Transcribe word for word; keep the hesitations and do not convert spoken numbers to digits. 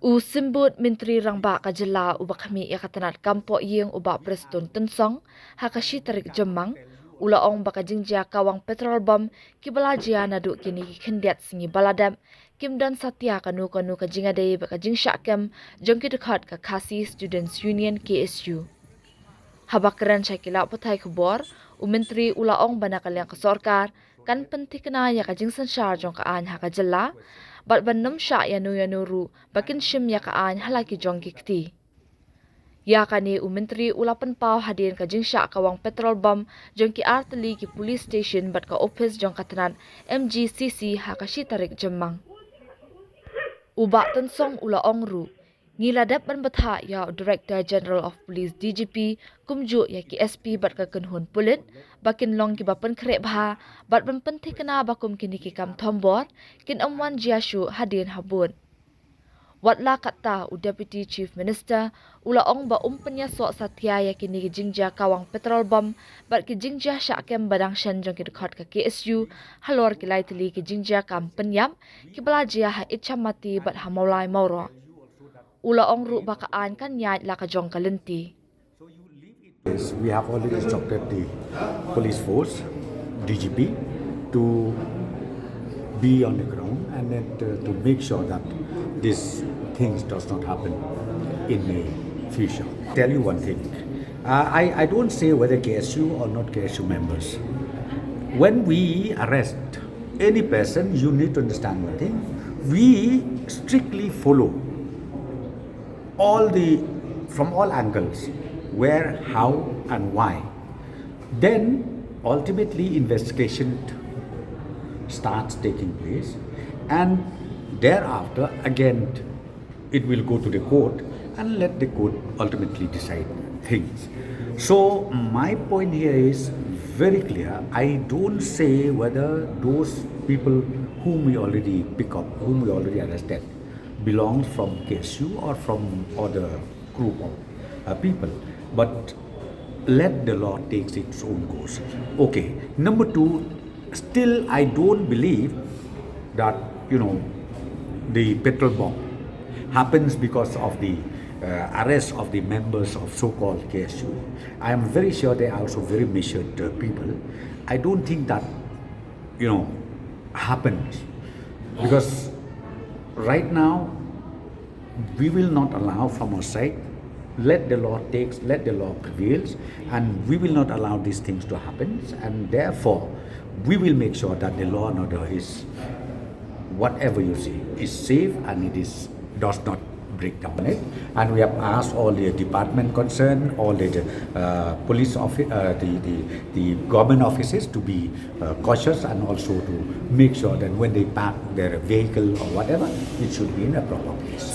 U Symbud Myntri Rangbah ka jylla uba khmih ïa ka tnat kam poh ïing u Bah Prestone Tynsong ha ka shi tarik Jymmang u la ong ba ka jingjia kawang petrol bomb kiba la jia naduh kine ki khyndiat sngi ba la dep kim don satia kano kano ka jingïadei bad ka jingshah kem jong ki dkhot ka Khasi Students Union, K S U. Haba kren sha ki lad pathai khubor, u Myntri u la ong ba na ka liang ka sorkar kan pynthikna ïa ka jingsynshar jong ka aiñ ha ka jylla bad ban nym shah ïano ïano ruh ba kin shim ïa ka aiñ ha la ki jong ki kti. Ïa kane u Myntri u la pynpaw hadien ka jingshah kawang petrol bomb jong ki artylli ki police station bad ka ophis jong ka tnat M G C C ha ka shi tarik Jymmang. U Bah Tynsong u la ong ruh, ngi la dep ban bthah ïa u Director General of Police, D G P, kumjuh ïa ki S P bad ka kynhun pulit ba kin long kiba pynkhreh bha bad ban pynthikna ba kum kine ki kam thombor kin ym wan jia shuh hadien habud. Wat la katta, u Deputy Chief Minister u la ong ba um pynïasoh satia ïa kine ki jingjia kawang petrol bomb bad ki jingjia shah kem ba dang shen jong ki dkhot ka K S U halor ki lai tylli ki jingjia kam pynïap kiba la jia ha Ichamati bad ha Mawlai Mawroh. U la ong ruh ba ka aiñ kan ïaid la ka jong ka lynti. Yes, we have already instructed the police force, D G P, to be on the ground and then to, to make sure that these things does not happen in the future. Tell you one thing. Uh, I, I don't say whether K S U or not K S U members. When we arrest any person, you need to understand one thing. We strictly follow all the, from all angles, where, how, and why. Then ultimately investigation starts taking place, and thereafter again it will go to the court and let the court ultimately decide things. So my point here is very clear. I don't say whether those people whom we already pick up, whom we already arrested, belongs from K S U or from other group of uh, people. But let the law takes its own course. Okay. Number two, still I don't believe that, you know, the petrol bomb happens because of the uh, arrest of the members of so-called K S U. I am very sure they are also very measured uh, people. I don't think that, you know, happens because right now we will not allow from our side. Let the law takes, let the law prevails, and we will not allow these things to happen. And therefore, we will make sure that the law and order is, whatever you see, is safe and it is, does not break down it. And we have asked all the department concerned, all the uh, police office, uh, the, the, the government offices to be uh, cautious and also to make sure that when they park their vehicle or whatever, it should be in a proper place.